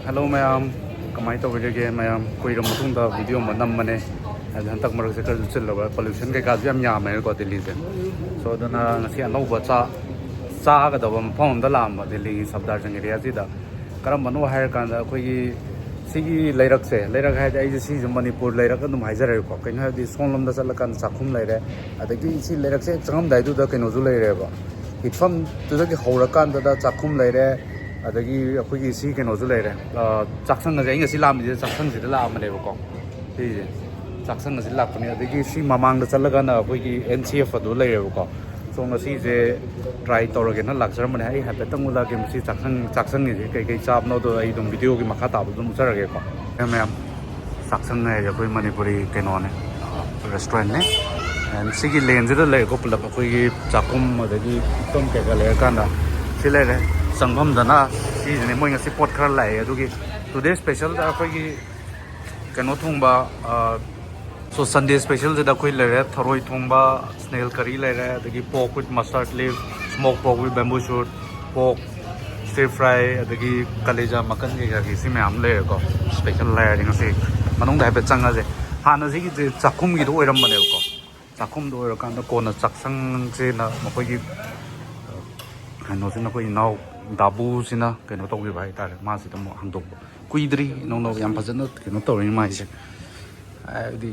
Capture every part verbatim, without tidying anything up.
Hello ꯃꯌꯥꯝ, ꯀꯃꯥꯏꯅ ꯇꯧꯕꯤꯔꯤꯒꯦ? ꯃꯌꯥꯝ ꯀꯨꯏꯔ ꯃꯇꯨꯡꯗ ꯚꯤꯗꯤꯑꯣ ꯑꯃ ꯅꯝꯕꯅꯦ꯫ ꯍꯥꯏꯗꯤ ꯍꯟꯗꯛ ꯃꯔꯛꯁꯦ ꯈꯔꯁꯨ ꯆꯤꯜꯂꯕ, ꯄꯣꯂꯨꯁꯟ ꯀꯩꯀꯥꯁꯨ ꯌꯥꯝ ꯌꯥꯝꯃꯦꯅꯀꯣ ꯗꯤꯜꯂꯤꯁꯦ꯫ ꯁꯣ ꯑꯗꯨꯅ ꯉꯁꯤ ꯑꯅꯧꯕ ꯆꯥ ꯆꯥꯒꯗꯕ ꯃꯐꯝ ꯑꯃꯗ ꯂꯥꯛꯑꯝꯕ, ꯗꯤꯜꯂꯤꯒꯤ ꯁꯐꯗꯔꯖꯪ ꯑꯦꯔꯤꯌꯥꯁꯤꯗ꯫ ꯀꯔꯝꯕꯅꯣ ꯍꯥꯏꯔꯀꯥꯟꯗ ꯑꯩꯈꯣꯏꯒꯤ ꯁꯤꯒꯤ ꯂꯩꯔꯛꯁꯦ, ꯂꯩꯔꯛ ꯍꯥꯏꯔꯗꯤ ꯑꯩꯁꯦ ꯁꯤꯁꯦ ꯃꯅꯤꯄꯨꯔ ꯂꯩꯔꯛ ꯑꯗꯨꯝ ꯍꯥꯏꯖꯔꯒꯦꯀꯣ꯫ ꯀꯩꯅꯣ ꯍꯥꯏꯕꯗꯤ ꯁꯣꯝꯂꯣꯝꯗ ꯆꯠꯂꯀꯥꯟꯗ ꯆꯥꯛꯈꯨꯝ ꯂꯩꯔꯦ, ꯑꯗꯒꯤ ꯁꯤ ꯂꯩꯔꯛꯁꯦ ꯍꯦꯛ ꯆꯪꯉꯝꯗꯥꯏꯗꯨꯗ ꯀꯩꯅꯣꯁꯨ ꯂꯩꯔꯦꯕ, ꯍꯤꯠꯐꯝꯗꯨꯗꯒꯤ ꯍꯧꯔꯀꯥꯟꯗꯗ ꯆꯥꯛꯈꯨꯝ ꯂꯩꯔꯦ, ꯑꯗꯒꯤ ꯑꯩꯈꯣꯏꯒꯤ ꯁꯤ ꯀꯩꯅꯣꯁꯨ ꯂꯩꯔꯦ꯫ ꯑ, ꯆꯥꯛꯁꯪ ꯑꯁꯦ ꯑꯩ ꯉꯁꯤ ꯂꯥꯛꯑꯝꯃꯤꯁꯦ ꯆꯥꯛꯁꯪꯁꯤꯗ ꯂꯥꯛꯑꯝꯕꯅꯦꯕꯀꯣ꯫ ꯁꯤꯁꯦ ꯆꯥꯛꯁꯪ ꯑꯁꯤ ꯂꯥꯛꯄꯅꯦ꯫ ꯑꯗꯒꯤ ꯁꯤ ꯃꯃꯥꯡꯗ ꯆꯠꯂꯒꯅ ꯑꯩꯈꯣꯏꯒꯤ ꯑꯦꯟ ꯁꯤ ꯑꯦꯐ ꯑꯗꯨ ꯂꯩꯔꯦꯕꯀꯣ꯫ ꯁꯣ ꯉꯁꯤꯁꯦ ꯇ꯭ꯔꯥꯏ ꯇꯧꯔꯒꯦꯅ ꯂꯥꯛꯆꯔꯝꯕꯅꯦ꯫ ꯑꯩ ꯍꯥꯏꯐꯦꯠꯇꯪ ꯎꯠꯂꯛꯑꯒꯦ ꯃꯁꯤ ꯆꯥꯛꯁꯪ, ꯆꯥꯛꯁꯪꯒꯤꯁꯦ ꯀꯩꯀꯩ ꯆꯥꯕꯅꯣꯗꯣ ꯑꯩ ꯑꯗꯨꯝ ꯚꯤꯗꯤꯑꯣꯒꯤ ꯃꯈꯥ ꯇꯥꯕꯗ ꯑꯗꯨꯝ ꯎꯠꯆꯔꯒꯦꯀꯣ꯫ ꯃꯌꯥꯝ, ꯆꯥꯛꯁꯪ ꯍꯥꯏꯁꯦ ꯑꯩꯈꯣꯏ ꯃꯅꯤꯄꯨꯔꯤ ꯀꯩꯅꯣꯅꯦ, ꯔꯦꯁꯇꯨꯔꯦꯟꯅꯦ꯫ And ꯁꯤꯒꯤ ꯂꯦꯟꯁꯤꯗ ꯂꯩꯔꯦꯀꯣ ꯄꯨꯂꯞ ꯑꯩꯈꯣꯏꯒꯤ ꯆꯥꯛꯈꯨꯝ ꯑꯗꯒꯤ ꯄꯨꯈꯝ ꯀꯩꯀꯥ ꯂꯩꯔꯀꯥꯟꯗ ꯁꯤ ꯂꯩꯔꯦ꯫ ꯆꯪꯐꯝꯗꯅ ꯁꯤꯁꯤꯅꯦ, ꯃꯣꯏ ꯉꯁꯤ ꯄꯣꯠ ꯈꯔ ꯂꯥꯛꯑꯦ ꯑꯗꯨꯒꯤ ꯇꯨꯗꯦ ꯁ꯭ꯄꯦꯁꯦꯜꯗ ꯑꯩꯈꯣꯏꯒꯤ ꯀꯩꯅꯣ ꯊꯣꯡꯕ, ꯁꯣ ꯁꯟꯗꯦ ꯁ꯭ꯄꯦꯁꯦꯜꯁꯤꯗ ꯑꯩꯈꯣꯏ ꯂꯩꯔꯦ ꯊꯔꯣꯏ ꯊꯣꯡꯕ, ꯁ꯭ꯅꯦꯜ ꯀꯔꯤ ꯂꯩꯔꯦ, ꯑꯗꯒꯤ pork with mustard leaf, smoke pork with bamboo shoot, pork stir fry, ꯑꯗꯒꯤ ꯀꯂꯦꯖꯥ ꯃꯀꯟ ꯀꯩꯀꯥꯒꯤ ꯁꯤ ꯃꯌꯥꯝ ꯂꯩꯔꯦꯀꯣ꯫ ꯁ꯭ꯄꯦꯁꯦꯜ ꯍꯥꯏꯔꯗꯤ ꯉꯁꯤ ꯃꯅꯨꯡꯗ ꯍꯥꯏꯐꯦꯠ ꯆꯪꯉꯁꯦ꯫ ꯍꯥꯟꯅ ꯁꯤꯒꯤꯁꯦ ꯆꯥꯛꯈꯨꯝꯒꯤꯗꯣ ꯑꯣꯏꯔꯝꯕꯅꯦꯕꯀꯣ꯫ ꯆꯥꯛꯈꯨꯝꯗꯣ ꯑꯣꯏꯔꯀꯥꯟꯗ ꯀꯣꯟꯅ ꯆꯥꯛꯁꯪꯁꯤꯅ ꯃꯈꯣꯏꯒꯤ ꯀꯩꯅꯣꯁꯤꯅ, ꯑꯩꯈꯣꯏ ꯏꯅꯥꯎ ꯗꯥꯕꯨꯁꯤꯅ ꯀꯩꯅꯣ ꯇꯧꯈꯤꯕ ꯍꯥꯏꯇꯥꯔꯦ, ꯃꯥꯁꯤꯗ ꯑꯃꯨꯛ ꯍꯥꯡꯗꯣꯛꯄ꯫ ꯀꯨꯏꯗ꯭ꯔꯤ ꯏꯅꯧꯅꯧ ꯌꯥꯝ ꯐꯖꯅ ꯀꯩꯅꯣ ꯇꯧꯔꯤ ꯃꯥꯏꯁꯦ꯫ ꯍꯥꯏꯕꯗꯤ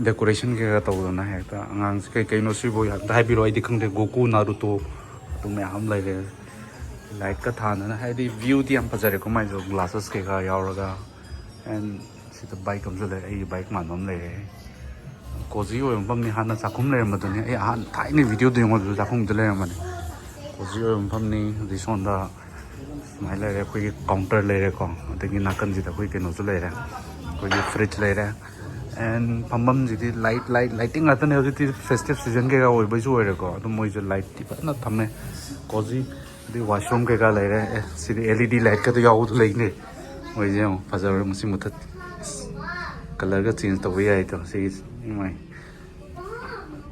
ꯗꯦꯀꯣꯔꯦꯁꯟ ꯀꯩꯀꯥ ꯇꯧꯗꯅ ꯍꯦꯛꯇ ꯑꯉꯥꯡꯁꯦ ꯀꯩ ꯀꯩꯅꯣ ꯁꯤꯕꯨ ꯑꯝꯇ ꯍꯥꯏꯕꯤꯔꯣ, ꯑꯩꯗꯤ ꯈꯪꯗꯦ꯫ ꯒꯣꯀꯨ, ꯅꯥꯔꯨꯇꯣ ꯑꯗꯨ ꯃꯌꯥꯝ ꯑꯃ ꯂꯩꯔꯦ꯫ ꯂꯥꯏꯠꯀ ꯊꯥꯟꯗꯅ, ꯍꯥꯏꯗꯤ ꯚ꯭ꯌꯨꯗꯤ ꯌꯥꯝ ꯐꯖꯔꯦꯀꯣ ꯃꯥꯏꯁꯨ, ꯒ꯭ꯂꯥꯁꯦꯁ ꯀꯩꯀꯥ ꯌꯥꯎꯔꯒ꯫ ꯑꯦꯟ ꯁꯤꯗ ꯕꯥꯏꯛ ꯑꯃꯁꯨ ꯂꯩꯔꯦ, ꯑꯩꯒꯤ ꯕꯥꯏꯛ ꯃꯥꯟꯕ ꯑꯃ ꯂꯩꯔꯦ꯫ ꯀꯣꯖꯤ ꯑꯣꯏꯕ ꯃꯐꯝꯅꯤ꯫ ꯍꯥꯟꯅ ꯆꯥꯛꯈꯨꯝ ꯂꯩꯔꯝꯕꯗꯨꯅꯤ, ꯑꯩ ꯑꯍꯥꯟ ꯊꯥꯏꯅ ꯚꯤꯗꯤꯑꯣꯗ ꯌꯦꯡꯉꯣ, ꯑꯗꯨꯗ ꯆꯥꯛꯈꯨꯝꯗ ꯂꯩꯔꯝꯕꯅꯤ꯫ ꯀꯣꯖꯤ ꯑꯣꯏꯕ ꯃꯐꯝꯅꯤ꯫ ꯍꯧꯖꯤꯛ ꯁꯣꯝꯗ ꯁꯨꯃꯥꯏꯅ ꯂꯩꯔꯦ, ꯑꯩꯈꯣꯏꯒꯤ ꯀꯥꯎꯟꯇꯔ ꯂꯩꯔꯦꯀꯣ, ꯑꯗꯒꯤ ꯅꯥꯀꯟꯁꯤꯗ ꯑꯩꯈꯣꯏ ꯀꯩꯅꯣꯁꯨ ꯂꯩꯔꯦ, ꯑꯩꯈꯣꯏꯒꯤ ꯐ꯭ꯔꯤꯖ ꯂꯩꯔꯦ꯫ ꯑꯦꯟ ꯐꯝꯐꯝꯁꯤꯗꯤ ꯂꯥꯏꯠ, ꯂꯥꯏꯠ, ꯂꯥꯏꯇꯤꯡ ꯉꯥꯛꯇꯅꯦ꯫ ꯍꯧꯖꯤꯛꯇꯤ ꯐꯦꯁꯇꯤꯚ ꯁꯤꯖꯟ ꯀꯩꯀꯥ ꯑꯣꯏꯕꯩꯁꯨ ꯑꯣꯏꯔꯦꯀꯣ, ꯑꯗꯨꯝ ꯃꯣꯏꯁꯨ ꯂꯥꯏꯠꯇꯤ ꯐꯖꯅ ꯊꯝꯃꯦ꯫ ꯀꯣꯖꯤ ꯑꯗꯩ ꯋꯥꯁꯔꯨꯝ ꯀꯩꯀꯥ ꯂꯩꯔꯦ꯫ ꯑꯦ, ꯁꯤꯗꯤ ꯑꯦꯜ ꯏ ꯗꯤ ꯂꯥꯏꯠꯀꯗꯣ ꯌꯥꯎꯕꯗꯣ ꯂꯩꯅꯦ꯫ ꯃꯣꯏꯁꯦ ꯌꯦꯡꯉꯣ, ꯐꯖꯕ꯭ꯔꯥ? ꯃꯁꯤ ꯃꯨꯊꯠ, ꯀꯂꯔꯒ ꯆꯦꯟꯖ ꯇꯧꯕ ꯌꯥꯏꯗꯣ ꯁꯤꯒꯤꯁꯦ꯫ ꯏꯃꯥꯏ,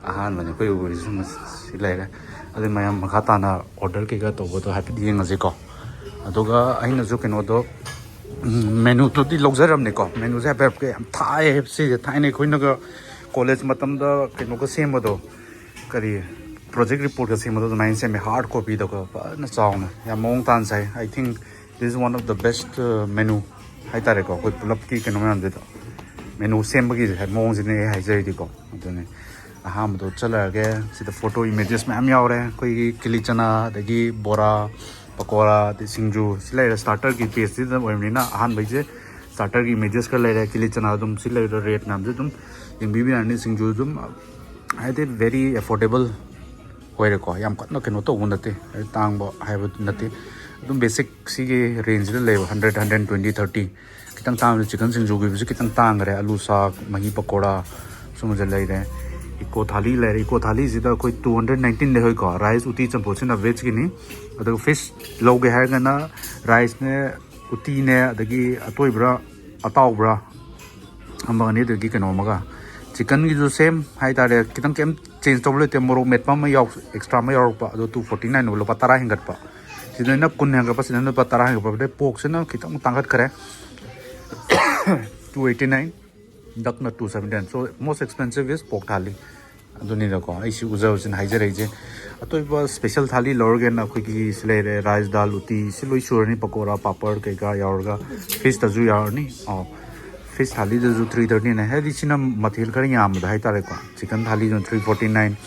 ꯑꯍꯥꯟꯕꯅꯦ ꯑꯩꯈꯣꯏ ꯎꯔꯤꯁꯤ꯫ ꯃꯁꯤ ꯁꯤ ꯂꯩꯔꯦ꯫ ꯑꯗꯩ ꯃꯌꯥꯝ ꯃꯈꯥ ꯇꯥꯅ ꯑꯣꯔꯗꯔ ꯀꯩꯀꯥ ꯇꯧꯕꯗꯣ ꯍꯥꯏꯐꯦꯠ ꯌꯦꯡꯉꯁꯤꯀꯣ꯫ ꯑꯗꯨꯒ ꯑꯩꯅꯁꯨ ꯀꯩꯅꯣꯗꯣ, ꯃꯦꯅꯨꯗꯨꯗꯤ ꯂꯧꯖꯔꯝꯅꯦꯀꯣ꯫ ꯃꯦꯅꯨꯁꯦ ꯍꯥꯏꯐꯦꯠ ꯍꯥꯏꯐꯦꯠ ꯌꯥꯝ ꯊꯥꯏꯌꯦ꯫ ꯁꯤꯁꯦ ꯊꯥꯏꯅ ꯑꯩꯈꯣꯏꯅꯒ ꯀꯣꯂꯦꯖ ꯃꯇꯝꯗ ꯀꯩꯅꯣꯒ ꯁꯦꯝꯕꯗꯣ, ꯀꯔꯤ, ꯄ꯭ꯔꯣꯖꯦꯛ ꯔꯤꯄꯣꯔꯠꯀ ꯁꯦꯝꯕꯗꯣ ꯑꯗꯨꯃꯥꯏꯅ ꯁꯦꯝꯃꯦ, ꯍꯥꯔꯠ ꯀꯣꯄꯤꯗꯀꯣ ꯐꯖꯅ ꯆꯥꯎꯅ꯫ ꯌꯥꯝ ꯃꯑꯣꯡ ꯇꯥꯅ ꯁꯥꯏ꯫ I think this is one of the best menu ꯍꯥꯏꯇꯥꯔꯦꯀꯣ, ꯑꯩꯈꯣꯏ ꯄꯨꯂꯞꯀꯤ ꯀꯩꯅꯣ ꯃꯌꯥꯝꯁꯤꯗ꯫ ꯃꯦꯅꯨ ꯁꯦꯝꯕꯒꯤ ꯃꯑꯣꯡꯁꯤꯅꯦ ꯑꯩ ꯍꯥꯏꯖꯔꯤꯗꯤꯀꯣ꯫ ꯑꯗꯨꯅꯦ, ꯑꯍꯥꯟꯕꯗꯣ ꯆꯠꯂꯛꯑꯒꯦ꯫ ꯁꯤꯗ ꯐꯣꯇꯣ ꯏꯃꯦꯖꯦꯁ ꯃꯌꯥꯝ ꯌꯥꯎꯔꯦ꯫ ꯑꯩꯈꯣꯏꯒꯤ ꯀꯤꯂꯤ ꯆꯅꯥ, ꯑꯗꯒꯤ ꯕꯣꯔꯥ, ꯄꯀꯣꯔꯥ, ꯑꯗꯩ ꯁꯤꯡꯖꯨ꯫ ꯁꯤ ꯂꯩꯔꯦ, ꯁ꯭ꯇꯥꯔꯇꯔꯒꯤ ꯄꯦꯖꯁꯤꯗ ꯑꯣꯏꯕꯅꯤꯅ ꯑꯍꯥꯟꯕꯩꯁꯦ ꯁ꯭ꯇꯥꯔꯇꯔꯒꯤ ꯏꯃꯦꯖꯦꯁ ꯈꯔ ꯂꯩꯔꯦ꯫ ꯀꯤꯂꯤ ꯆꯅꯥ ꯑꯗꯨꯝ ꯁꯤ ꯂꯩꯔꯦ, ꯔꯦꯠ ꯃꯌꯥꯝꯁꯦ ꯑꯗꯨꯝ ꯌꯦꯡꯕꯤꯕ ꯌꯥꯔꯅꯤ꯫ ꯁꯤꯡꯖꯨ ꯑꯗꯨꯝ, ꯍꯥꯏꯗꯤ, very affordable ꯑꯣꯏꯔꯦꯀꯣ꯫ ꯌꯥꯝ ꯀꯟꯅ ꯀꯩꯅꯣ ꯇꯧꯕ ꯅꯠꯇꯦ, ꯍꯥꯏꯗꯤ ꯇꯥꯡꯕ ꯍꯥꯏꯕꯗꯨ ꯅꯠꯇꯦ꯫ ꯑꯗꯨꯝ ꯕꯦꯁꯤꯛ ꯁꯤꯒꯤ ꯔꯦꯟꯖꯁꯤꯗ ꯂꯩꯕ, ꯍꯟꯗ꯭ꯔꯦꯠ, ꯍꯟꯗ꯭ꯔꯦꯠ ꯇ꯭ꯋꯦꯟꯇꯤ, ꯊꯥꯔꯇꯤ꯫ ꯈꯤꯇꯪ ꯇꯥꯡꯕꯗ ꯆꯤꯛꯀꯟ ꯁꯤꯡꯖꯨꯒꯤꯕꯁꯤ ꯈꯤꯇꯪ ꯇꯥꯡꯈ꯭ꯔꯦ꯫ ꯑꯂꯨ ꯁꯥꯛ, ꯃꯍꯤ ꯄꯀꯣꯔꯥ, ꯁꯨꯝꯕꯁꯦ ꯂꯩꯔꯦ꯫ ꯏꯀꯣ ꯊꯥꯂꯤ ꯂꯩꯔꯦ꯫ ꯏꯀꯣ ꯊꯥꯂꯤꯁꯤꯗ ꯑꯩꯈꯣꯏ ꯇꯨ ꯍꯟꯗ꯭ꯔꯦꯠ ꯅꯥꯏꯟꯇꯤꯟ ꯂꯩꯍꯧꯏꯀꯣ꯫ ꯔꯥꯏꯁ, ꯎꯇꯤ, ꯆꯝꯐꯨꯠꯁꯤꯅ ꯚꯦꯖꯀꯤꯅꯤ꯫ ꯑꯗꯨꯒ ꯐꯤꯁ ꯂꯧꯒꯦ ꯍꯥꯏꯔꯒꯅ ꯔꯥꯏꯁꯅꯦ, ꯎꯇꯤꯅꯦ, ꯑꯗꯒꯤ ꯑꯇꯣꯏꯕ꯭ꯔꯥ, ꯑꯇꯥꯎꯕ꯭ꯔꯥ, ꯑꯃꯒꯅꯤ, ꯑꯗꯒꯤ ꯀꯩꯅꯣ ꯑꯃꯒ꯫ ꯆꯤꯛꯀꯟꯒꯤꯁꯨ ꯁꯦꯝ ꯍꯥꯏꯇꯥꯔꯦ, ꯈꯤꯇꯪ ꯀꯩꯝ ꯆꯦꯟꯖ ꯇꯧꯕ ꯂꯩꯇꯦ꯫ ꯃꯣꯔꯣꯛ ꯃꯦꯠꯄ ꯑꯃ ꯌꯥꯎ, ꯑꯦꯛꯁꯇ꯭ꯔꯥ ꯑꯃ ꯌꯥꯎꯔꯛꯄ, ꯑꯗꯣ ꯇꯨ ꯐꯣꯔꯇꯤ ꯅꯥꯏꯟ ꯑꯣꯏꯕ, ꯂꯨꯄꯥ ꯇꯔꯥ ꯍꯦꯟꯒꯠꯄ꯫ ꯁꯤꯗꯅ ꯀꯨꯟ ꯍꯦꯟꯒꯠꯄ, ꯁꯤꯗꯅ ꯂꯨꯄꯥ ꯇꯔꯥ ꯍꯦꯟꯒꯠꯄ꯫ ꯑꯗꯩ ꯄꯣꯛꯁꯤꯅ ꯈꯤꯇꯪ ꯇꯥꯡꯈꯠꯈ꯭ꯔꯦ, ꯇꯨ ꯑꯩꯠꯇꯤ ꯅꯥꯏꯟ, ꯗꯛꯅ two seventy nine. So most expensive is pork thali꯫ ꯑꯗꯨꯅꯤꯅꯀꯣ, ꯑꯩ ꯁꯤ ꯎꯖꯕꯁꯤꯅ ꯍꯥꯏꯖꯔꯛꯏꯁꯦ꯫ ꯑꯇꯣꯞꯄ ꯁ꯭ꯄꯦꯁꯦꯜ ꯊꯥꯂꯤ ꯂꯧꯔꯒꯅ ꯑꯩꯈꯣꯏꯒꯤ ꯁꯤ ꯂꯩꯔꯦ, ꯔꯥꯏꯁ, ꯗꯥꯜ, ꯎꯇꯤ, ꯁꯤ ꯂꯣꯏ ꯁꯨꯔꯅꯤ, ꯄꯀꯣꯔꯥ, ꯄꯥꯄꯔ ꯀꯩꯀꯥ ꯌꯥꯎꯔꯒ꯫ ꯐꯤꯁꯇꯁꯨ ꯌꯥꯎꯔꯅꯤ꯫ ꯑꯣ, ꯐꯤꯁ ꯊꯥꯂꯤꯗꯁꯨ ꯊ꯭ꯔꯤ ꯊꯥꯔꯇꯤ ꯅꯥꯏꯟ, ꯍꯥꯏꯗꯤ ꯁꯤꯅ ꯃꯊꯦꯜ ꯈꯔ ꯌꯥꯝꯕꯗ ꯍꯥꯏꯇꯥꯔꯦꯀꯣ꯫ ꯆꯤꯛꯀꯟ ꯊꯥꯂꯤꯗꯨꯅ ꯊ꯭ꯔꯤ ꯐꯣꯔꯇꯤ ꯅꯥꯏꯟ,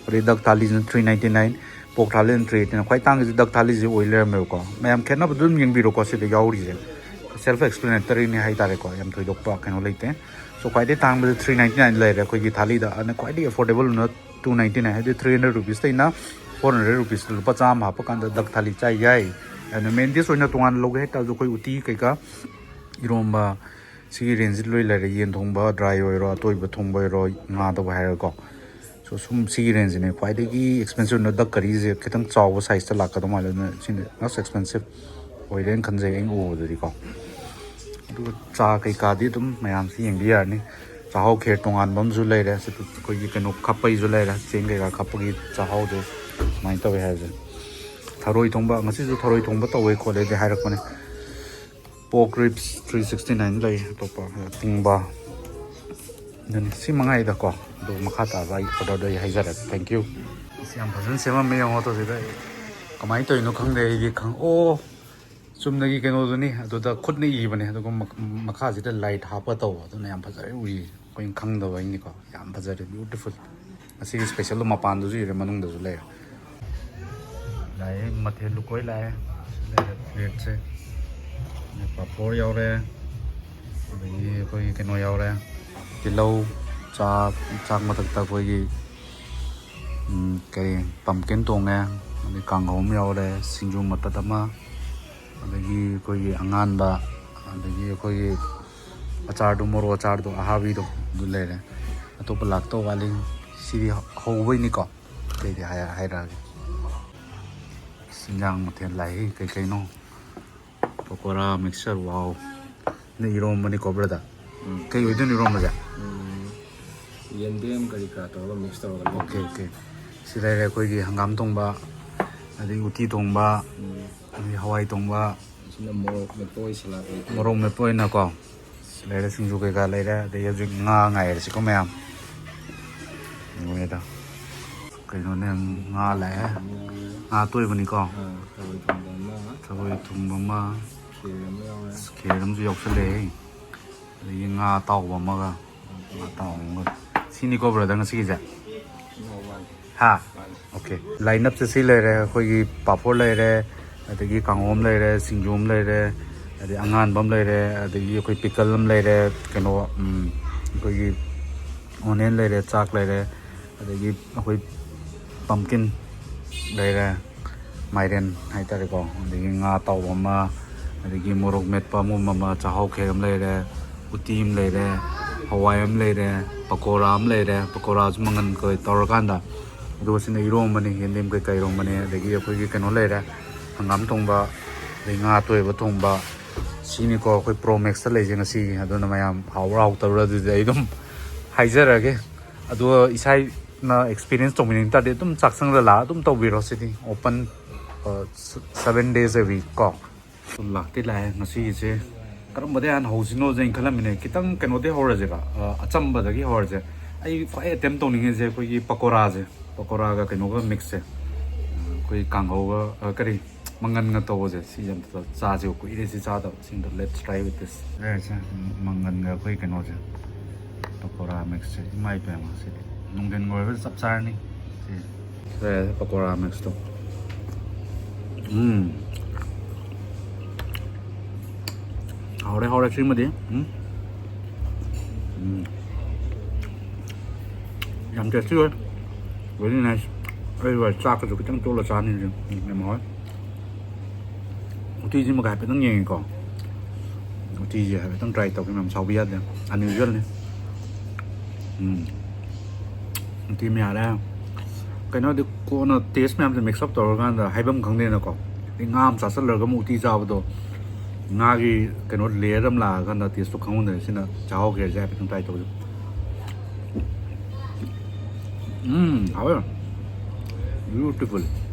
ꯑꯗꯩ ꯗꯛ ꯊꯥꯂꯤꯁꯤꯅ ꯊ꯭ꯔꯤ ꯅꯥꯏꯟꯇꯤ ꯅꯥꯏꯟ, ꯄꯣꯛ ꯊꯥꯂꯤꯁꯤꯅ ꯊ꯭ꯔꯤ ꯑꯩꯠꯇꯤ ꯅꯥꯏꯟ꯫ ꯈ꯭ꯋꯥꯏ ꯇꯥꯡꯉꯤꯁꯤ ꯗꯛ ꯊꯥꯂꯤꯁꯤ ꯑꯣꯏ ꯂꯩꯔꯝꯃꯦꯕꯀꯣ꯫ ꯃꯌꯥꯝ ꯈꯦꯠꯅꯕꯗꯨ ꯑꯗꯨꯝ ꯌꯦꯡꯕꯤꯔꯣꯀꯣ, ꯁꯤꯗ ꯌꯥꯎꯔꯤꯁꯦ꯫ ꯁꯦꯜꯐ ꯑꯦꯛꯁꯄ꯭ꯂꯦꯅꯦꯇꯔꯤꯅꯤ ꯍꯥꯏꯇꯥꯔꯦꯀꯣ, ꯌꯥꯝ ꯊꯣꯏꯗꯣꯛꯄ ꯀꯩꯅꯣ ꯂꯩꯇꯦ꯫ ꯁꯣ ꯈ꯭ꯋꯥꯏꯗꯒꯤ ꯇꯥꯡꯕꯁꯦ ꯊ꯭ꯔꯤ ꯅꯥꯏꯟꯇꯤ ꯅꯥꯏꯟ ꯂꯩꯔꯦ ꯑꯩꯈꯣꯏꯒꯤ ꯊꯥꯂꯤꯗ, ꯑꯗꯨꯅ ꯈ꯭ꯋꯥꯏꯗꯒꯤ ꯑꯦꯐꯣꯔꯗꯦꯕꯜꯅ ꯇꯨ ꯅꯥꯏꯟꯇꯤ ꯅꯥꯏꯟ, ꯍꯥꯏꯗꯤ ꯊ꯭ꯔꯤ ꯍꯟꯗ꯭ꯔꯦꯠ ꯔꯨꯄꯤꯁꯇꯩꯅ ꯐꯣꯔ ꯍꯟꯗ꯭ꯔꯦꯠ ꯔꯨꯄꯤꯁꯇ ꯂꯨꯄꯥ ꯆꯥꯝꯃ ꯍꯥꯞꯄ ꯀꯥꯟꯗ ꯗꯛ ꯊꯥꯂꯤ ꯆꯥ ꯌꯥꯏ꯫ ꯑꯗꯨꯅ ꯃꯦꯟ ꯗꯤꯁ ꯑꯣꯏꯅ ꯇꯣꯉꯥꯟꯅ ꯂꯧꯒꯦ ꯍꯥꯏꯇꯥꯔꯁꯨ ꯑꯩꯈꯣꯏ ꯎꯇꯤ ꯀꯩꯀꯥ, ꯏꯔꯣꯝꯕ, ꯁꯤꯒꯤ ꯔꯦꯟꯖꯁꯤ ꯂꯣꯏ ꯂꯩꯔꯦ꯫ ꯌꯦꯟ ꯊꯣꯡꯕ, ꯗ꯭ꯔꯥꯏ ꯑꯣꯏꯔꯣ, ꯑꯇꯣꯏꯕ ꯊꯣꯡꯕ ꯑꯣꯏꯔꯣ, ꯉꯥꯗꯕꯨ ꯍꯥꯏꯔꯒꯀꯣ꯫ ꯁꯣ ꯁꯨꯝ ꯁꯤꯒꯤ ꯔꯦꯟꯖꯁꯤꯅꯦ ꯈ꯭ꯋꯥꯏꯗꯒꯤ ꯑꯦꯛꯁꯄꯦꯟꯁꯤꯞ ꯑꯣꯏꯅ꯫ ꯗꯛ ꯀꯔꯤꯁꯦ ꯈꯤꯇꯪ ꯆꯥꯎꯕ ꯁꯥꯏꯖꯇ ꯂꯥꯛꯀꯗꯧ ꯃꯥꯜꯂꯦ, ꯑꯗꯨꯅ ꯁꯤꯅ most expensive ꯑꯣꯏꯔꯦꯅ ꯈꯟꯖꯩ ꯑꯩꯅ ꯎꯕꯗꯗꯤꯀꯣ꯫ ꯑꯗꯨꯒ ꯆꯥ ꯀꯩꯀꯥꯗꯤ ꯑꯗꯨꯝ ꯃꯌꯥꯝꯁꯤ ꯌꯦꯡꯕꯤ ꯌꯥꯔꯅꯤ꯫ ꯆꯥꯛꯍꯥꯎ ꯈꯦꯔ ꯇꯣꯉꯥꯟꯕ ꯑꯃꯁꯨ ꯂꯩꯔꯦ꯫ ꯁꯤ ꯑꯩꯈꯣꯏꯒꯤ ꯀꯩꯅꯣ ꯈꯞꯄꯒꯤꯁꯨ ꯂꯩꯔꯦ, ꯆꯦꯡ ꯀꯩꯀꯥ ꯈꯞꯄꯒꯤ ꯆꯥꯛꯍꯥꯎꯗꯣ ꯁꯨꯃꯥꯏꯅ ꯇꯧꯋꯦ ꯍꯥꯏꯕꯁꯦ꯫ ꯊꯔꯣꯏ ꯊꯣꯡꯕ, ꯉꯁꯤꯁꯨ ꯊꯔꯣꯏ ꯊꯣꯡꯕ ꯇꯧꯋꯦ ꯈꯣꯠꯂꯦꯗꯤ ꯍꯥꯏꯔꯛꯄꯅꯦ꯫ Pork ribs three sixty nine ꯂꯩ, ꯑꯇꯣꯞꯄ ꯇꯤꯡꯕ꯫ ꯑꯗꯨꯅꯤ, ꯁꯤ ꯃꯉꯥꯏꯗꯀꯣ꯫ ꯑꯗꯨ ꯃꯈꯥ ꯇꯥꯕ ꯑꯩ orderꯗꯣ ꯑꯩ ꯍꯥꯏꯖꯔꯛꯀꯦ꯫ Thank you꯫ ꯑꯁ, ꯌꯥꯝ ꯐꯖꯅ ꯁꯦꯝꯃꯝꯃꯦ ꯌꯦꯡꯉꯣ꯫ ꯇꯧꯁꯤꯗ ꯀꯃꯥꯏꯅ ꯇꯧꯔꯤꯅꯣ ꯈꯪꯗꯦ꯫ ꯑꯩꯗꯤ ꯈꯪ ꯑꯣ ꯆꯨꯝꯅꯒꯤ ꯀꯩꯅꯣꯗꯨꯅꯤ, ꯑꯗꯨꯗ ꯈꯨꯠꯅ ꯏꯕꯅꯦ꯫ ꯑꯗꯨꯒ ꯃꯈꯥꯁꯤꯗ light ꯍꯥꯞꯄ ꯇꯧꯕ, ꯑꯗꯨꯅ ꯌꯥꯝ ꯐꯖꯔꯦ꯫ ꯎꯏ ꯑꯩꯈꯣꯏꯅ ꯈꯪꯗꯕ ꯑꯩꯅꯤꯀꯣ꯫ ꯌꯥꯝ ꯐꯖꯔꯦ, beautiful꯫ ꯑꯁꯤꯒꯤ specialꯗꯣ ꯃꯄꯥꯟꯗꯁꯨ ꯏꯔꯦ, ꯃꯅꯨꯡꯗꯁꯨ ꯂꯩꯔꯦ꯫ ꯂꯥꯛꯑꯦ, ꯃꯊꯦꯜ ꯂꯨꯀꯣꯏ ꯂꯥꯛꯑꯦ꯫ ꯁꯤ ꯂꯩꯔꯦ plateꯁꯦ꯫ ꯄꯥꯐꯣꯔ ꯌꯥꯎꯔꯦ, ꯑꯗꯒꯤ ꯑꯩꯈꯣꯏꯒꯤ ꯀꯩꯅꯣ ꯌꯥꯎꯔꯦ, ꯇꯤꯜꯍꯧ, ꯆꯥꯛ, ꯆꯥꯛ ꯃꯊꯛꯇ ꯑꯩꯈꯣꯏꯒꯤ ꯎꯝ, ꯀꯔꯤ, pumpkin ꯊꯣꯡꯉꯦ, ꯑꯗꯩ ꯀꯥꯡꯍꯧ ꯑꯃ ꯌꯥꯎꯔꯦ, ꯁꯤꯡꯖꯨ ꯃꯇꯠ ꯑꯃ, ꯑꯗꯒꯤ ꯑꯩꯈꯣꯏꯒꯤ ꯑꯉꯥꯟꯕ, ꯑꯗꯒꯤ ꯑꯩꯈꯣꯏꯒꯤ ꯑꯆꯥꯔꯗꯣ, ꯃꯣꯔꯣꯛ ꯑꯆꯥꯔꯗꯣ, ꯑꯍꯥꯕꯤꯗꯣ, ꯑꯗꯨ ꯂꯩꯔꯦ꯫ ꯑꯇꯣꯞꯄ ꯂꯥꯛꯇꯧ ꯋꯥꯠꯂꯤ꯫ ꯁꯤꯗꯤ ꯍꯧꯕꯩꯅꯤꯀꯣ꯫ ꯑꯇꯩꯗꯤ ꯍꯥꯏ-, ꯍꯥꯏꯔꯛꯑꯒꯦ꯫ ꯏꯟꯖꯥꯡ ꯃꯊꯦꯜ ꯂꯥꯛꯏ ꯀꯩꯀꯩꯅꯣ? ꯄꯀꯣꯔꯥ, mixture, wow꯫ ꯅ ꯏꯔꯣꯝꯕꯅꯤꯀꯣ, brother? ꯎꯝ꯫ ꯀꯩ ꯑꯣꯏꯗꯣꯏꯅꯣ ꯏꯔꯣꯝꯕꯁꯦ? ꯎꯝ, ꯌꯦꯟꯗꯦꯝ ꯀꯔꯤ ꯀꯔꯥ ꯇꯧꯔꯒ mix ꯇꯧꯔꯒ ꯂꯣꯟꯕ꯫ Okay, okay꯫ ꯁꯤ ꯂꯩꯔꯦ ꯑꯩꯈꯣꯏꯒꯤ ꯍꯪꯒꯥꯝ ꯊꯣꯡꯕ, ꯑꯗꯒꯤ ꯎꯇꯤ ꯊꯣꯡꯕ, ꯎꯝ꯫ ꯑꯗꯒꯤ ꯍꯋꯥꯏ ꯊꯣꯡꯕ꯫ ꯁꯤꯅ ꯃꯣꯔꯣꯛ ꯃꯦꯠꯄ ꯑꯣꯏ, salad ꯑꯣꯏ꯫ ꯃꯣꯔꯣꯛ ꯃꯦꯠꯄ ꯑꯣꯏꯅꯀꯣ꯫ ꯁꯤ ꯂꯩꯔꯦ, ꯁꯤꯡꯖꯨ ꯀꯩꯀꯥ ꯂꯩꯔꯦ, ꯑꯗꯒꯤ ꯍꯧꯖꯤꯛ ꯉꯥ ꯉꯥꯏꯔꯁꯤꯀꯣ ꯃꯌꯥꯝ꯫ ꯂꯣꯏꯔꯦꯗ꯫ ꯀꯩꯅꯣꯅꯦ, ꯉꯥ ꯂꯥꯛꯑꯦ꯫ ꯉꯥ ꯑꯇꯣꯏꯕꯅꯤꯀꯣ꯫ ꯑꯥ, ꯊꯔꯣꯏ ꯊꯣꯡꯕ ꯑꯃ꯫ ꯊꯔꯣꯏ ꯊꯣꯡꯕ ꯑꯃ꯫ ꯈꯦꯔ ꯑꯃ ꯌꯥꯎꯔꯦ꯫ ꯑꯁ, ꯈꯦꯔ ꯑꯃꯁꯨ ꯌꯥꯎꯁꯜꯂꯛꯑꯦ꯫ ꯑꯗꯒꯤ ꯉꯥ ꯑꯇꯥꯎꯕ ꯑꯃꯒ꯫ ꯉꯥ ꯑꯇꯥꯎꯕ ꯑꯃꯒ꯫ ꯁꯤꯅꯤꯀꯣ brother ꯉꯁꯤꯒꯤꯁꯦ? ꯅꯣ, ꯃꯥꯅꯦ꯫ ꯍꯥ? ꯃꯥꯅꯦ꯫ Okay꯫ Line-up ꯁꯦ ꯁꯤ ꯂꯩꯔꯦ, ꯑꯩꯈꯣꯏꯒꯤ ꯄꯥꯐꯣꯔ ꯂꯩꯔꯦ, ꯑꯗꯒꯤ ꯀꯥꯡꯍꯧ ꯑꯃ ꯂꯩꯔꯦ, ꯁꯤꯡꯖꯨ ꯑꯃ ꯂꯩꯔꯦ, ꯑꯗꯩ ꯑꯉꯥꯟꯕ ꯑꯃ ꯂꯩꯔꯦ, ꯑꯗꯒꯤ ꯑꯩꯈꯣꯏ pickle ꯑꯃ ꯂꯩꯔꯦ, ꯀꯩꯅꯣ, ꯎꯝ, ꯑꯩꯈꯣꯏꯒꯤ onion ꯂꯩꯔꯦ, ꯆꯥꯛ ꯂꯩꯔꯦ, ꯑꯗꯒꯤ ꯑꯩꯈꯣꯏ pumpkin ꯂꯩꯔꯦ, ꯃꯥꯏꯔꯦꯟ ꯍꯥꯏꯇꯥꯔꯦꯀꯣ, ꯑꯗꯒꯤ ꯉꯥ ꯑꯇꯥꯎꯕ ꯑꯃ, ꯑꯗꯒꯤ ꯃꯣꯔꯣꯛ ꯃꯦꯠꯄ ꯑꯃ, ꯑꯃ, ꯆꯥꯛꯍꯥꯎ ꯈꯦꯔ ꯑꯃ ꯂꯩꯔꯦ, ꯎꯇꯤ ꯑꯃ ꯂꯩꯔꯦ, ꯍꯋꯥꯏ ꯑꯃ ꯂꯩꯔꯦ, ꯄꯀꯣꯔꯥ ꯑꯃ ꯂꯩꯔꯦ, ꯄꯀꯣꯔꯥꯁꯨ ꯃꯪꯒꯟ ꯀꯩ ꯇꯧꯔꯀꯥꯟꯗ, ꯑꯗꯨꯒ ꯁꯤꯅ ꯏꯔꯣꯝꯕꯅꯤ, ꯌꯦꯟꯗꯦꯝ ꯀꯩꯀꯥ ꯏꯔꯣꯝꯕꯅꯤ, ꯑꯗꯒꯤ ꯑꯩꯈꯣꯏꯒꯤ ꯀꯩꯅꯣ ꯂꯩꯔꯦ, ꯍꯪꯒꯥꯝ ꯊꯣꯡꯕ, ꯑꯗꯩ ꯉꯥ ꯑꯇꯣꯏꯕ ꯊꯣꯡꯕ꯫ ꯁꯤꯅꯤꯀꯣ ꯑꯩꯈꯣꯏ Pro Max ꯇ ꯂꯩꯁꯦ ꯉꯁꯤꯒꯤ꯫ ꯑꯗꯨꯅ ꯃꯌꯥꯝ ꯍꯥꯎꯕ꯭ꯔꯥ ꯍꯥꯎꯇꯕ꯭ꯔꯥ ꯑꯗꯨꯗꯤ ꯑꯩ ꯑꯗꯨꯝ ꯍꯥꯏꯖꯔꯒꯦ꯫ ꯑꯗꯨꯒ ꯏꯁꯥꯅ experience ꯇꯧꯅꯤꯡ ꯇꯥꯔꯗꯤ ꯑꯗꯨꯝ ꯆꯥꯛꯁꯪꯗ ꯂꯥꯛꯑ ꯑꯗꯨꯝ ꯇꯧꯕꯤꯔꯣ꯫ ꯁꯤꯗꯤ open Seven days a week ꯀꯣ꯫ ꯂꯥꯛꯇꯤ ꯂꯥꯛꯑꯦ꯫ ꯉꯁꯤꯒꯤꯁꯦ ꯀꯔꯝꯕꯗꯩ ꯍꯥꯟꯅ ꯍꯧꯁꯤꯅꯣꯁꯦ ꯑꯩꯅ ꯈꯜꯂꯝꯃꯤꯅꯦ꯫ ꯈꯤꯇꯪ ꯀꯩꯅꯣꯗꯩ ꯍꯧꯔꯁꯦꯕ, ꯑ, ꯑꯆꯝꯕꯗꯒꯤ ꯍꯧꯔꯁꯦ꯫ ꯑꯩ ꯈ꯭ꯋꯥꯏ ꯑꯦꯇꯦꯝ ꯇꯧꯅꯤꯡꯉꯤꯁꯦ ꯑꯩꯈꯣꯏꯒꯤ ꯄꯀꯣꯔꯥꯁꯦ, ꯄꯀꯣꯔꯥꯒ ꯀꯩꯅꯣꯒ ꯃꯤꯛꯁꯁꯦ, ꯑꯩꯈꯣꯏ ꯀꯥꯡꯍꯧꯒ, ꯑ, ꯀꯔꯤ, ꯃꯪꯒꯟꯒ ꯇꯧꯕꯁꯦ, ꯁꯤꯁꯦ ꯑꯝꯇ ꯆꯥꯁꯦꯕ꯫ ꯀꯨꯏꯔꯦ ꯁꯤ ꯆꯥꯗꯕ꯫ ꯁꯤ ꯑꯝꯇ, let's try with this꯫ ꯁꯦ, ꯃꯪꯒꯟꯒ ꯑꯩꯈꯣꯏ ꯀꯩꯅꯣꯁꯦ, ꯄꯀꯣꯔꯥ ꯃꯤꯛꯁꯁꯦ, ꯏꯃꯥ ꯏꯕꯦꯝꯃ, ꯁꯤꯗꯤ ꯅꯨꯡꯊꯤꯟꯒ ꯑꯣꯏꯕ ꯆꯞ ꯆꯥꯔꯅꯤ꯫ ꯁꯤ ꯁꯦ, ꯄꯀꯣꯔꯥ ꯃꯤꯛꯁꯇꯣ꯫ ꯎꯝ, ꯍꯥꯎꯔꯦ, ꯍꯥꯎꯔꯦ ꯁꯤꯃꯗꯤ꯫ ꯎꯝ, ꯎꯝ, ꯌꯥꯝ tasty ꯑꯣꯏ꯫ Very nice꯫ ꯑꯩ ꯍꯣꯏ ꯆꯥꯛꯀꯁꯨ ꯈꯤꯇꯪ ꯇꯣꯠꯂ ꯆꯥꯅꯤꯡꯉꯤ꯫ ꯎꯝ, ꯌꯥꯝ ꯍꯥꯎꯋꯦ꯫ ꯎꯇꯤꯁꯤꯃꯒ ꯍꯥꯏꯐꯦꯠꯇꯪ ꯌꯦꯡꯉꯦꯀꯣ꯫ ꯎꯇꯤꯁꯦ ꯍꯥꯏꯐꯦꯠꯇꯪ try ꯇꯧꯒꯦ ꯃꯌꯥꯝ, ꯁꯥꯎꯕ ꯌꯥꯗꯦ꯫ Unusualꯅꯤ꯫ ꯎꯝ, ꯎꯇꯤ ꯑꯃ ꯌꯥꯔꯦ꯫ ꯀꯩꯅꯣꯗꯤ ꯀꯣꯟꯅ taste ꯃꯌꯥꯝꯁꯦ mix up ꯇꯧꯔꯀꯥꯟꯗ ꯍꯥꯏꯐꯝ ꯈꯪꯗꯦꯅꯀꯣ꯫ ꯑꯗꯩ ꯉꯥ ꯑꯃ ꯆꯥꯁꯤꯜꯂꯒ ꯑꯃꯨꯛ ꯎꯇꯤ ꯆꯥꯕꯗꯣ, ꯉꯥꯒꯤ ꯀꯩꯅꯣ layer ꯑꯃ ꯂꯥꯛꯑꯀꯥꯟꯗ tasteꯇꯣ ꯈꯪꯍꯧꯗꯦ꯫ ꯁꯤꯅ ꯆꯥꯍꯧ ꯈꯦꯔꯁꯦ ꯍꯥꯏꯐꯦꯠꯇꯪ try ꯇꯧꯁꯦ꯫ ꯎꯝ, ꯍꯥꯎꯋꯦ꯫ Beautiful꯫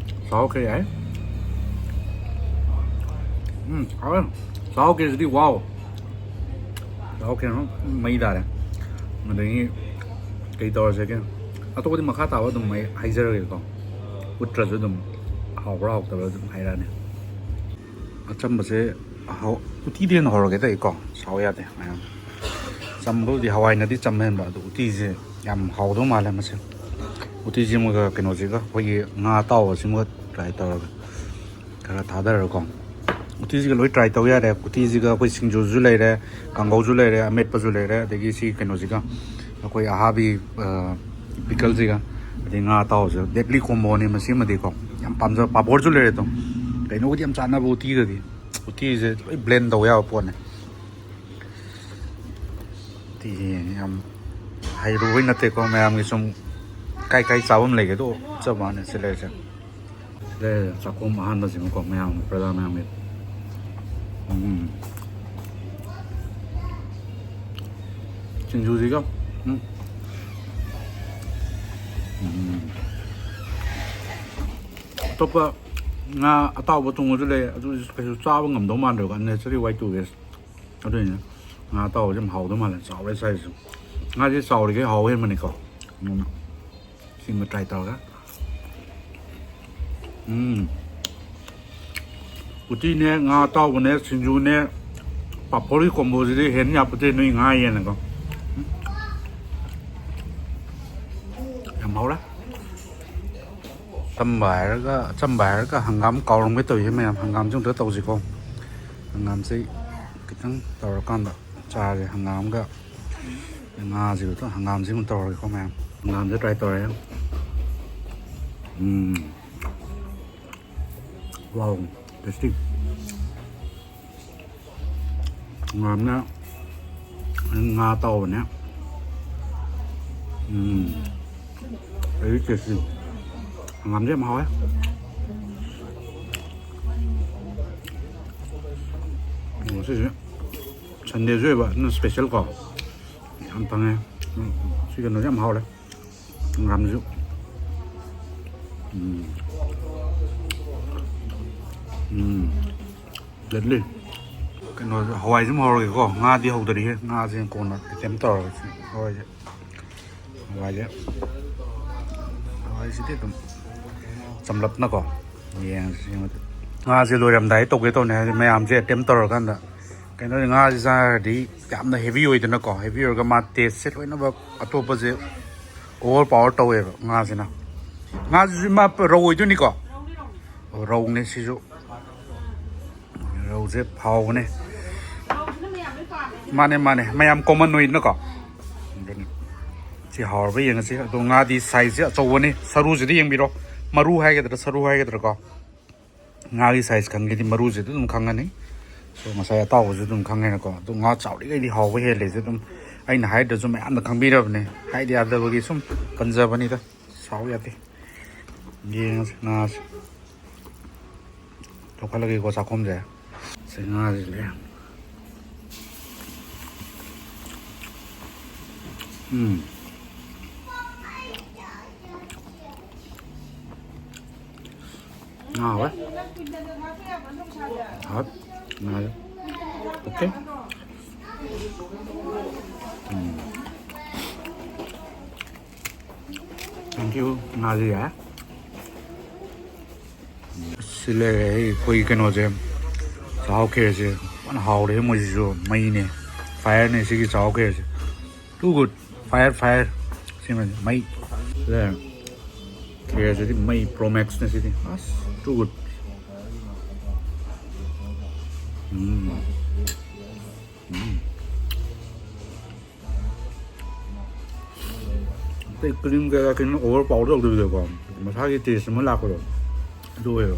ꯆꯥꯍꯧ ꯈꯦꯔ ꯌꯥꯏ꯫ ꯎꯝ, ꯍꯥꯎꯋꯦ꯫ ꯆꯥꯍꯧ ꯈꯦꯔꯁꯤꯗꯤ wow꯫ ꯆꯥꯍꯧ ꯈꯦꯔ ꯃꯩ ꯇꯥꯔꯦ꯫ ꯑꯗꯒꯤ ꯀꯩ ꯇꯧꯔꯁꯤꯒꯦ? ꯑꯇꯣꯞꯄꯗꯤ ꯃꯈꯥ ꯇꯥꯕ ꯑꯗꯨꯝ ꯑꯩ ꯍꯥꯏꯖꯔꯒꯦꯀꯣ꯫ ꯎꯠꯇ꯭ꯔꯁꯨ ꯑꯗꯨꯝ ꯍꯥꯎꯕ꯭ꯔꯥ ꯍꯥꯎꯇꯕ꯭ꯔꯥ ꯑꯗꯨꯝ ꯍꯥꯏꯔꯛꯑꯅꯤ꯫ ꯑꯆꯝꯕꯁꯦ ꯍꯥꯎ-, ꯎꯇꯤꯗꯤ ꯍꯦꯟꯅ ꯍꯧꯔꯒꯦꯗ ꯑꯩꯀꯣ, ꯁꯥꯎ ꯌꯥꯗꯦ ꯃꯌꯥꯝ꯫ ꯆꯝꯕꯕꯨꯗꯤ ꯍꯋꯥꯏꯅꯗꯤ ꯆꯝꯕ ꯍꯦꯟꯕ, ꯑꯗꯣ ꯎꯇꯤꯁꯦ ꯌꯥꯝ ꯍꯥꯎꯗꯧ ꯃꯥꯜꯂꯦ ꯃꯁꯦ꯫ ꯎꯇꯤꯁꯤꯃꯒ ꯀꯩꯅꯣꯁꯤꯒ, ꯑꯩꯈꯣꯏꯒꯤ ꯉꯥ ꯑꯇꯥꯎꯕꯁꯤꯃꯒ try ꯇꯧꯔꯒ, ꯈꯔ ꯊꯥꯗꯔꯒꯀꯣ꯫ ꯎꯇꯤꯁꯤꯒ ꯂꯣꯏ try ꯇꯧ ꯌꯥꯔꯦ꯫ ꯎꯇꯤꯁꯤꯒ ꯑꯩꯈꯣꯏ ꯁꯤꯡꯖꯨꯁꯨ ꯂꯩꯔꯦ, ꯀꯥꯡꯒꯧꯁꯨ ꯂꯩꯔꯦ, ꯑꯃꯦꯠꯄꯁꯨ ꯂꯩꯔꯦ, ꯑꯗꯒꯤ ꯁꯤ ꯀꯩꯅꯣꯁꯤꯒ, ꯑꯩꯈꯣꯏ ꯑꯍꯥꯕꯤ, ꯑ, pickleꯁꯤꯒ, ꯑꯗꯩ ꯉꯥ ꯑꯇꯥꯎꯕꯁꯤꯒ, deadly comboꯅꯤ ꯃꯁꯤꯃꯗꯤꯀꯣ꯫ ꯌꯥꯝ ꯄꯥꯝꯖꯕ ꯄꯥꯐꯣꯔꯁꯨ ꯂꯩꯔꯦ ꯑꯗꯣ꯫ ꯀꯩꯅꯣꯒꯗꯤ ꯌꯥꯝ ꯆꯥꯟꯅꯕ ꯎꯇꯤꯒꯗꯤ꯫ ꯎꯇꯤꯁꯦ ꯂꯣꯏ blend ꯇꯧꯕ ꯌꯥꯕ ꯄꯣꯠꯅꯦ꯫ ꯎꯇꯤꯁꯦ ꯌꯥꯝ ꯍꯩꯔꯨꯕꯩ ꯅꯠꯇꯦꯀꯣ, ꯃꯌꯥꯝꯒꯤ ꯁꯨꯝ ꯀꯥꯏ ꯀꯥꯏ ꯆꯥꯐꯝ ꯂꯩꯒꯦꯗꯣ ꯆꯞ ꯃꯥꯟꯅꯩ ꯁꯤ ꯂꯩꯔꯤꯁꯦ꯫ ꯁꯤ ꯂꯩꯔꯦ ꯆꯥꯛꯈꯣꯝ ꯑꯍꯥꯟꯕꯁꯤꯃꯀꯣ, ꯃꯌꯥꯝꯒꯤ, ꯄ꯭ꯔꯖꯥ ꯃꯌꯥꯝꯒꯤ꯫ ꯎꯝ꯫ ꯁꯤꯡꯖꯨꯁꯤꯒ꯫ ꯎꯝ꯫ ꯎꯝ꯫ ꯑꯇꯣꯞꯄ ꯉꯥ ꯑꯇꯥꯎꯕ ꯊꯣꯡꯕꯁꯨ ꯂꯩ, ꯑꯗꯨ ꯀꯩꯁꯨ ꯆꯥꯕ ꯉꯝꯗꯧ ꯃꯥꯟꯗ꯭ꯔꯦꯕ, unnecessary weight too waste꯫ ꯑꯗꯨꯏꯅꯦ ꯉꯥ ꯑꯇꯥꯎꯕꯁꯦ ꯌꯥꯝ ꯍꯥꯎꯗꯧ ꯃꯥꯜꯂꯦ, ꯆꯥꯎꯔꯦ ꯁꯥꯏꯖꯁꯨ꯫ ꯉꯥꯁꯦ ꯆꯥꯎꯔꯤꯈꯩ ꯍꯥꯎ ꯍꯦꯟꯕꯅꯤꯀꯣ꯫ ꯎꯝ꯫ ꯁꯤꯃ try ꯇꯧꯔꯒ꯫ ꯎꯝ꯫ ꯎꯇꯤꯅꯦ, ꯉꯥ ꯑꯇꯥꯎꯕꯅꯦ, ꯁꯤꯡꯖꯨꯅꯦ, ꯄꯥꯐꯣꯔꯒꯤ combo ꯁꯤꯗꯤ ꯍꯦꯟ ꯌꯥꯄꯣꯠꯇꯦ ꯅꯣꯏ ꯉꯥ ꯌꯦꯟꯅꯀꯣ꯫ ꯎꯝ꯫ ꯌꯥꯝ ꯍꯥꯎꯔꯦ꯫ ꯑꯆꯝꯕ ꯍꯥꯏꯔꯒ, ꯑꯆꯝꯕ ꯍꯥꯏꯔꯒ ꯍꯪꯒꯥꯝ ꯀꯥꯎꯔꯝꯒꯦ ꯇꯧꯏꯁꯦ ꯃꯌꯥꯝ꯫ ꯍꯪꯒꯥꯝꯁꯦ ꯑꯝꯇ ꯇꯧꯁꯤꯀꯣ꯫ ꯍꯪꯒꯥꯝꯁꯦ ꯈꯤꯇꯪ ꯇꯧꯔꯀꯥꯟꯗ ꯆꯥꯁꯦ꯫ ꯍꯪꯒꯥꯝꯒ ꯉꯥꯁꯤꯒ ꯇꯧ-, ꯍꯪꯒꯥꯝꯁꯤꯒ ꯇꯧꯔꯒꯦꯀꯣ ꯃꯌꯥꯝ꯫ ꯍꯪꯒꯥꯝꯁꯦ try ꯇꯧꯔꯦ꯫ ꯎꯝ꯫ Wow, tasty꯫ ꯉꯥꯝꯅ ꯉꯥ ꯑꯇꯥꯎꯕꯅꯦ꯫ ꯎꯝ꯫ Very tasty꯫ ꯍꯪꯒꯥꯝꯁꯦ ꯌꯥꯝ ꯍꯥꯎꯋꯦ꯫ ꯉꯁꯤꯁꯦ Sundayꯁꯨ ꯑꯣꯏꯕ, ꯑꯗꯨꯅ special ꯀꯣ꯫ ꯌꯥꯝ ꯐꯪꯉꯦ꯫ ꯎꯝ, ꯁꯤ ꯀꯩꯅꯣꯁꯦ ꯌꯥꯝ ꯍꯥꯎꯔꯦ꯫ ꯍꯪꯒꯥꯝꯁꯨ꯫ ꯎꯝ꯫ ꯎꯝ꯫ Deadly꯫ ꯀꯩꯅꯣꯁꯦ, ꯍꯋꯥꯏꯁꯦ ꯑꯃꯨꯛ ꯍꯧꯔꯒꯦꯀꯣ꯫ ꯉꯥꯗꯤ ꯍꯧꯗꯔꯤꯍꯦ꯫ ꯉꯥꯁꯦ ꯀꯣꯟꯅ attempt ꯇꯧꯔꯒꯦ꯫ ꯍꯋꯥꯏꯁꯦ꯫ ꯍꯋꯥꯏꯁꯦ꯫ ꯍꯋꯥꯏꯁꯤꯗꯤ ꯑꯗꯨꯝ ꯆꯝꯂꯞꯅꯀꯣ꯫ ꯌꯦꯡꯉꯁꯤ, ꯌꯦꯡꯉꯁꯤ꯫ ꯉꯥꯁꯦ ꯂꯣꯏꯔꯝꯗꯥꯏ ꯇꯧꯒꯦ ꯇꯧꯅꯦ, ꯍꯥꯏꯗꯤ ꯃꯌꯥꯝꯁꯦ attempt ꯇꯧꯔꯀꯥꯟꯗ꯫ ꯀꯩꯅꯣ, ꯉꯥꯁꯦ ꯆꯥꯔꯗꯤ ꯌꯥꯝꯅ heavy ꯑꯣꯏꯗꯅꯀꯣ꯫ Heavy ꯑꯣꯏꯔꯒ ꯃꯥ tasteꯁꯦ ꯂꯣꯏꯅꯃꯛ ꯑꯇꯣꯞꯄꯁꯦ overpower ꯇꯧꯋꯦꯕ ꯉꯥꯁꯤꯅ꯫ ꯉꯥꯁꯤꯁꯨ ꯃꯥ ꯔꯧ ꯑꯣꯏꯗꯣꯏꯅꯤꯀꯣ? ꯑꯣ, ꯔꯧꯅꯦ ꯁꯤꯁꯨ꯫ ꯔꯧꯁꯦ ꯍꯥꯎꯕꯅꯦ꯫ ꯃꯥꯅꯦ, ꯃꯥꯅꯦ, ꯃꯌꯥꯝ common ꯑꯣꯏꯗꯅꯀꯣ꯫ ꯑꯗꯨꯅꯤ꯫ ꯁꯤ ꯍꯥꯎꯔꯕ ꯌꯦꯡꯉꯁꯤ꯫ ꯑꯗꯣ ꯉꯥꯗꯤ sizeꯁꯦ ꯑꯆꯧꯕꯅꯤ꯫ ꯁꯔꯨꯁꯤꯗꯤ ꯌꯦꯡꯕꯤꯔꯣ꯫ ꯃꯔꯨ ꯍꯥꯏꯒꯗ꯭ꯔꯥ, ꯁꯔꯨ ꯍꯥꯏꯒꯗ꯭ꯔꯥꯀꯣ꯫ ꯉꯥꯒꯤ size ꯈꯪꯒꯦꯗꯤ ꯃꯔꯨꯁꯤꯗ ꯑꯗꯨꯝ ꯈꯪꯉꯅꯤ꯫ So, ꯉꯁꯥꯏ ꯑꯇꯥꯎꯕꯁꯨ ꯑꯗꯨꯝ ꯈꯪꯉꯦꯅꯀꯣ꯫ ꯑꯗꯣ ꯉꯥ ꯆꯥꯎꯔꯤꯈꯩꯗꯤ ꯍꯥꯎꯕ ꯍꯦꯜꯂꯦꯁꯦ ꯑꯗꯨꯝ ꯑꯩꯅ ꯍꯥꯏꯗ꯭ꯔꯁꯨ ꯃꯌꯥꯝꯅ ꯈꯪꯕꯤꯔꯕꯅꯦ꯫ ꯍꯥꯏꯗ ꯌꯥꯗꯕꯒꯤ ꯁꯨꯝ ꯄꯟꯖꯕꯅꯤꯗ꯫ ꯁꯥꯎ ꯌꯥꯗꯦ꯫ ꯌꯦꯡꯉꯁꯤ ꯉꯥꯁꯦ꯫ ꯂꯧꯈꯠꯂꯒꯦꯀꯣ ꯆꯥꯛꯈꯨꯝꯁꯦ꯫ ꯁꯤ ꯉꯥꯁꯤꯅꯦ꯫ ꯎꯝ꯫ ꯉꯥ ꯍꯥꯎꯋꯦ꯫ ꯍꯥꯎꯋꯦ꯫ ꯉꯥꯁꯦ꯫ Okay. ꯎꯝ꯫ Thank you꯫ ꯉꯥꯁꯦ ꯌꯥꯏ꯫ ꯑꯁ, ꯁꯤ ꯂꯩꯔꯦ ꯑꯩꯈꯣꯏ ꯀꯩꯅꯣꯁꯦ, ꯆꯥꯛꯍꯥꯎ ꯈꯦꯔꯁꯦ꯫ ꯐꯖꯅ ꯍꯥꯎꯔꯦ ꯃꯣꯏꯁꯤꯁꯨ꯫ ꯃꯩꯅꯦ꯫ Fireꯅꯦ ꯁꯤꯒꯤ ꯆꯥꯛꯍꯥꯎ ꯈꯦꯔꯁꯦ꯫ Too good꯫ Fire, fire꯫ ꯁꯤꯃꯗꯤ ꯃꯩ꯫ ꯁꯤ ꯂꯩꯔꯦ꯫ ꯈꯦꯔꯁꯤꯗꯤ ꯃꯩ꯫ Pro Maxꯅꯦ ꯁꯤꯗꯤ꯫ ꯑꯁ, too good꯫ ꯎꯝ꯫ ꯎꯝ꯫ ꯑꯇꯩ cream ꯀꯩꯀꯥ ꯀꯩꯅꯣ over power ꯇꯧꯗꯕꯤꯗꯀꯣ, ꯃꯁꯥꯒꯤ taste ꯑꯃ ꯂꯥꯛꯄꯗꯣ, ꯑꯗꯨ ꯑꯣꯏꯌꯦꯕ꯫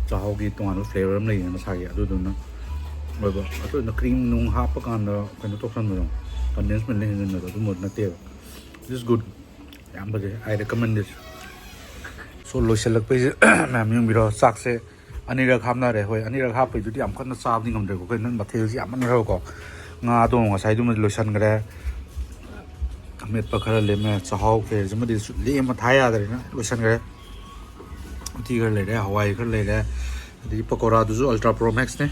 ꯆꯥꯛꯍꯥꯎꯒꯤ ꯇꯣꯉꯥꯟꯕ flavour ꯑꯃ ꯂꯩꯌꯦ ꯃꯁꯥꯒꯤ, ꯑꯗꯨꯗꯨꯅ ꯑꯣꯏꯕ꯫ ꯑꯗꯨꯅ cream ꯅꯨꯡ ꯍꯥꯞꯄ ꯀꯥꯟꯗ ꯀꯩꯅꯣ ꯇꯧꯁꯟꯕꯗꯣ, condense milkꯅ ꯍꯦꯟꯖꯟꯕꯗꯣ, ꯑꯗꯨꯝꯕ ꯅꯠꯇꯦꯕ꯫ This is good꯫ ꯌꯥꯝ ꯐꯖꯩ꯫ I recommend this꯫ So, ꯂꯣꯏꯁꯤꯜꯂꯛꯄꯩꯁꯦ ꯃꯌꯥꯝ ꯌꯦꯡꯕꯤꯔꯣ꯫ ꯆꯥꯛꯁꯦ ꯑꯅꯤꯔꯛ ꯍꯥꯞꯅꯔꯦ꯫ ꯍꯣꯏ, ꯑꯅꯤꯔꯛ ꯍꯥꯞꯄꯩꯗꯨꯗꯤ ꯌꯥꯝ ꯀꯟꯅ ꯆꯥꯕꯗꯤ ꯉꯝꯗ꯭ꯔꯦꯀꯣ, ꯑꯩꯈꯣꯏ ꯅꯪ ꯃꯊꯦꯜꯁꯦ ꯌꯥꯝꯃꯟꯈ꯭ꯔꯕꯀꯣ꯫ ꯉꯥꯗꯣ ꯉꯁꯥꯏꯗꯨꯃꯗꯤ ꯂꯣꯏꯁꯤꯟꯈ꯭ꯔꯦ꯫ ꯑꯃꯦꯠꯄ ꯈꯔ ꯂꯦꯝꯃꯦ꯫ ꯆꯥꯛꯍꯥꯎ ꯈꯦꯔꯁꯤꯃꯗꯤ ꯁꯨ-, ꯂꯦꯝꯃ ꯊꯥ ꯌꯥꯗ꯭ꯔꯦꯅ ꯂꯣꯏꯁꯤꯟꯈ꯭ꯔꯦ꯫ ꯎꯇꯤ ꯈꯔ ꯂꯩꯔꯦ, ꯍꯋꯥꯏ ꯈꯔ ꯂꯩꯔꯦ, ꯑꯗꯒꯤ ꯄꯀꯣꯔꯥꯗꯨꯁꯨ Ultra Pro Maxꯅꯦ꯫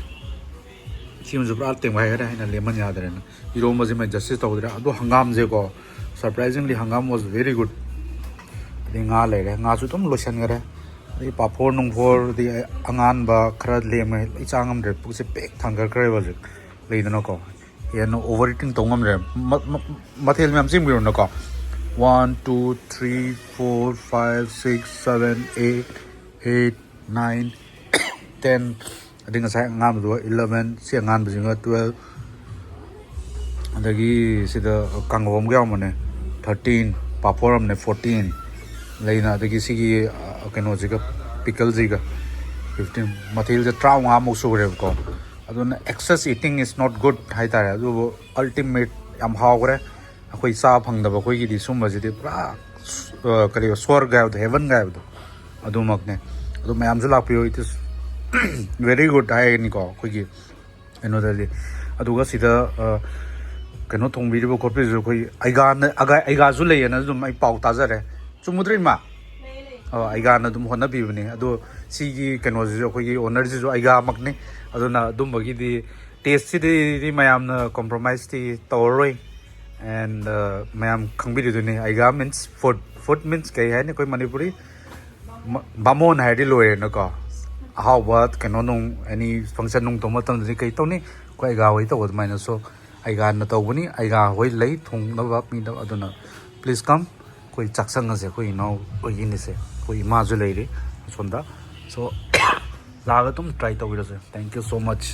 ꯁꯤꯃꯁꯨ ꯄꯨꯔꯥ ꯇꯦꯡꯕꯥꯏꯈ꯭ꯔꯦ, ꯑꯩꯅ ꯂꯦꯝꯃꯟ ꯌꯥꯗ꯭ꯔꯦꯅ꯫ ꯏꯔꯣꯝꯕꯁꯤꯃ justice ꯇꯧꯗ꯭ꯔꯦ꯫ ꯑꯗꯣ ꯍꯪꯒꯥꯝꯁꯦꯀꯣ, surprisingly ꯍꯪꯒꯥꯝ was very good꯫ ꯑꯗꯩ ꯉꯥ ꯂꯩꯔꯦ, ꯉꯥꯁꯨ ꯑꯗꯨꯝ ꯂꯣꯏꯁꯤꯟꯈꯔꯦ꯫ ꯑꯗꯩ ꯄꯥꯐꯣꯔ ꯅꯨꯡꯐꯣꯔ, ꯑꯗꯩ ꯑꯉꯥꯟꯕ ꯈꯔ ꯂꯦꯝꯃꯦ, ꯂꯣꯏ ꯆꯥ ꯉꯝꯗ꯭ꯔꯦ꯫ ꯄꯨꯛꯁꯦ ꯄꯦꯛ ꯊꯥꯡꯒꯠꯈ꯭ꯔꯦꯕ ꯍꯧꯖꯤꯛ꯫ ꯂꯩꯗꯅꯀꯣ, ꯍꯦꯟꯅ over eating ꯇꯧ ꯉꯝꯗ꯭ꯔꯦ꯫ ꯃ-, ꯃ-, ꯃꯊꯦꯜ ꯃꯌꯥꯝ ꯆꯦꯡꯕꯤꯔꯣꯅꯀꯣ꯫ One, two, three, four, five, six, seven, eight, eight, nine, ten, ꯑꯗꯩ ꯉꯁꯥꯏ ꯑꯉꯥꯟꯕꯗꯨꯒ eleven, ꯁꯤ ꯑꯉꯥꯟꯕꯁꯤꯒ twelve, ꯑꯗꯒꯤ ꯁꯤꯗ ꯀꯥꯡꯍꯧ ꯑꯃꯒ ꯌꯥꯎꯔꯝꯕꯅꯦ, thirteen, ꯄꯥꯐꯣꯔ ꯑꯃꯅꯦ, fourteen, ꯂꯩꯅ, ꯑꯗꯒꯤ ꯁꯤꯒꯤ, ꯑ, ꯀꯩꯅꯣꯁꯤꯒ, pickleꯁꯤꯒ, fifteen꯫ ꯃꯊꯦꯜꯁꯦ ꯇꯔꯥꯃꯉꯥꯃꯨꯛ ꯁꯨꯈ꯭ꯔꯦꯕꯀꯣ꯫ ꯑꯗꯨꯅ excess eating is not good ꯍꯥꯏꯇꯥꯔꯦ꯫ ꯑꯗꯨꯕꯨ ultimate ꯌꯥꯝ ꯍꯥꯎꯈ꯭ꯔꯦ꯫ ꯑꯩꯈꯣꯏ ꯆꯥ ꯐꯪꯗꯕ ꯑꯩꯈꯣꯏꯒꯤꯗꯤ ꯁꯨꯝꯕꯁꯤꯗꯤ ꯄꯨꯔꯥ, ꯑ, ꯀꯔꯤ, ꯁ꯭ꯋꯔꯒ ꯍꯥꯏꯕꯗꯣ, heavenꯒ ꯍꯥꯏꯕꯗꯣ, ꯑꯗꯨꯃꯛꯅꯦ꯫ ꯑꯗꯨ ꯃꯌꯥꯝꯁꯨ ꯂꯥꯛꯄꯤꯌꯨ, it is very good ꯍꯥꯏꯒꯅꯤꯀꯣ ꯑꯩꯈꯣꯏꯒꯤ ꯀꯩꯅꯣꯗꯗꯤ꯫ ꯑꯗꯨꯒ ꯁꯤꯗ, ꯑ, ꯀꯩꯅꯣ ꯊꯣꯡꯕꯤꯔꯤꯕ ꯈꯣꯠꯄꯤꯔꯤꯁꯨ ꯑꯩꯈꯣꯏ ꯑꯩꯒꯥꯅ-, ꯑꯒ-, ꯑꯩꯒꯥꯁꯨ ꯂꯩꯌꯦꯅ ꯑꯗꯨꯝ ꯑꯩ ꯄꯥꯎ ꯇꯥꯖꯔꯦ꯫ ꯆꯨꯝꯃꯨꯗ꯭ꯔꯣ, ꯏꯃꯥ? ꯑꯩꯒꯥꯅ ꯑꯗꯨꯝ ꯍꯣꯠꯅꯕꯤꯕꯅꯦ꯫ ꯑꯗꯣ ꯁꯤꯒꯤ ꯀꯩꯅꯣꯁꯤꯁꯨ, ꯑꯩꯈꯣꯏꯒꯤ ꯑꯣꯅꯔꯁꯤꯁꯨ ꯑꯩꯒꯥꯃꯛꯅꯤ꯫ ꯑꯗꯨꯅ ꯑꯗꯨꯝꯕꯒꯤꯗꯤ ꯇꯦꯁꯁꯤꯗꯤ ꯃꯌꯥꯝꯅ ꯀꯣꯝꯄ꯭ꯔꯣꯃꯥꯏꯁꯇꯤ ꯇꯧꯔꯔꯣꯏ꯫ ꯑꯦꯟ ꯃꯌꯥꯝ ꯈꯪꯕꯤꯔꯤꯗꯨꯅꯤ, ꯑꯩꯒꯥ ꯃꯤꯟꯁ ꯐꯨꯗ꯫ ꯐꯨꯗ ꯃꯤꯟꯁ ꯀꯩ ꯍꯥꯏꯅꯤ ꯑꯩꯈꯣꯏ ꯃꯅꯤꯄꯨꯔꯤ? ꯃ- ꯕꯥꯃꯣꯟ ꯍꯥꯏꯔꯗꯤ ꯂꯣꯏꯔꯦꯅꯀꯣ꯫ ꯑꯍꯥꯎꯕ ꯀꯩꯅꯣ ꯅꯨꯡ, ꯑꯦꯅꯤ ꯐꯪꯁꯟ ꯅꯨꯡ ꯇꯧꯕ ꯃꯇꯝꯗꯗꯤ ꯀꯩ ꯇꯧꯅꯤ? ꯑꯩꯈꯣꯏ ꯑꯩꯒꯥ ꯍꯣꯏ ꯇꯧꯕ ꯑꯗꯨꯃꯥꯏꯅꯁꯨ ꯑꯩꯒꯥꯅ ꯇꯧꯕꯅꯤ꯫ ꯑꯩꯒꯥ ꯍꯣꯏ ꯂꯩ ꯊꯣꯡꯅꯕ ꯃꯤꯅ꯫ ꯑꯗꯨꯅ please come, ꯑꯩꯈꯣꯏ ꯆꯥꯛ ꯆꯪꯉꯁꯦ꯫ ꯑꯩꯈꯣꯏ ꯏꯅꯥꯎ ꯍꯣꯏꯒꯤꯅꯤꯁꯦ, ꯑꯩꯈꯣꯏ ꯏꯃꯥꯁꯨ ꯂꯩꯔꯤ ꯑꯁꯣꯝꯗ꯫ ꯁꯣ ꯂꯥꯛꯑꯒ ꯑꯗꯨꯝ try ꯇꯧꯕꯤꯔꯁꯦ꯫ Thank you so much.